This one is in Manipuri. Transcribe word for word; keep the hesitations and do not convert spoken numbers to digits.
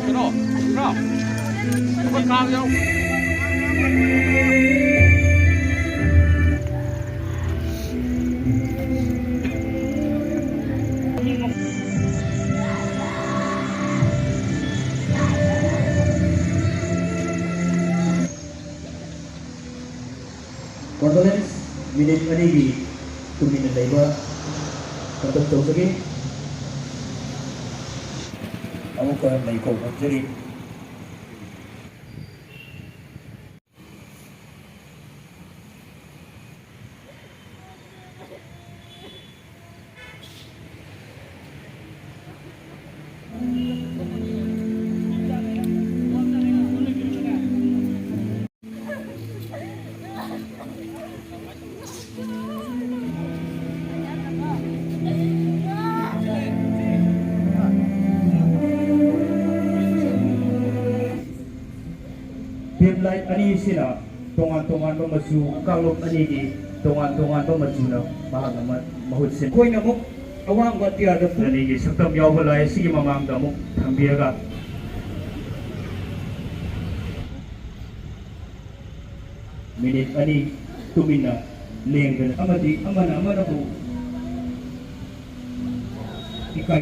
ꯀꯩꯅꯣ, ꯈꯔ, ꯈꯔ ꯀꯥꯡ ꯌꯥꯎ꯫ Condolence minute ꯑꯅꯤꯒꯤ ꯇꯨꯃꯤꯟꯅ ꯂꯩꯕ ꯀꯟꯗꯛ ꯇꯧꯖꯒꯦ꯫ ꯑꯃꯨꯛꯀ ꯂꯩꯀꯣꯜ ꯈꯣꯝꯖꯔꯤ꯫ Beam light ꯑꯅꯤꯁꯤꯅ ꯇꯣꯉꯥꯟ ꯇꯣꯉꯥꯟꯕ ꯃꯆꯨ, ꯀꯥꯡꯂꯨꯞ ꯑꯅꯤꯒꯤ ꯇꯣꯉꯥꯟ ꯇꯣꯉꯥꯟꯕ ꯃꯆꯨꯅ ꯃꯍꯥꯛꯅ ꯃ-, ꯃꯍꯨꯠ ꯁꯤꯟ-, ꯑꯩꯈꯣꯏꯅ ꯑꯃꯨꯛ ꯑꯋꯥꯡꯕ ꯑꯇꯤꯌꯥꯗ ꯄꯨꯡ ꯑꯅꯤꯒꯤ ꯁꯛꯇꯝ ꯌꯥꯎꯕ ꯂꯥꯏ ꯑꯁꯤꯒꯤ ꯃꯃꯥꯡꯗ ꯑꯃꯨꯛ ꯊꯝꯕꯤꯔꯒ ꯃꯤꯅꯤꯠ ꯑꯅꯤ ꯇꯨꯃꯤꯟꯅ ꯂꯦꯡꯗꯅ ꯑꯃꯗꯤ ꯑꯃꯅ ꯑꯃꯅꯕꯨ ꯏꯀꯥꯏ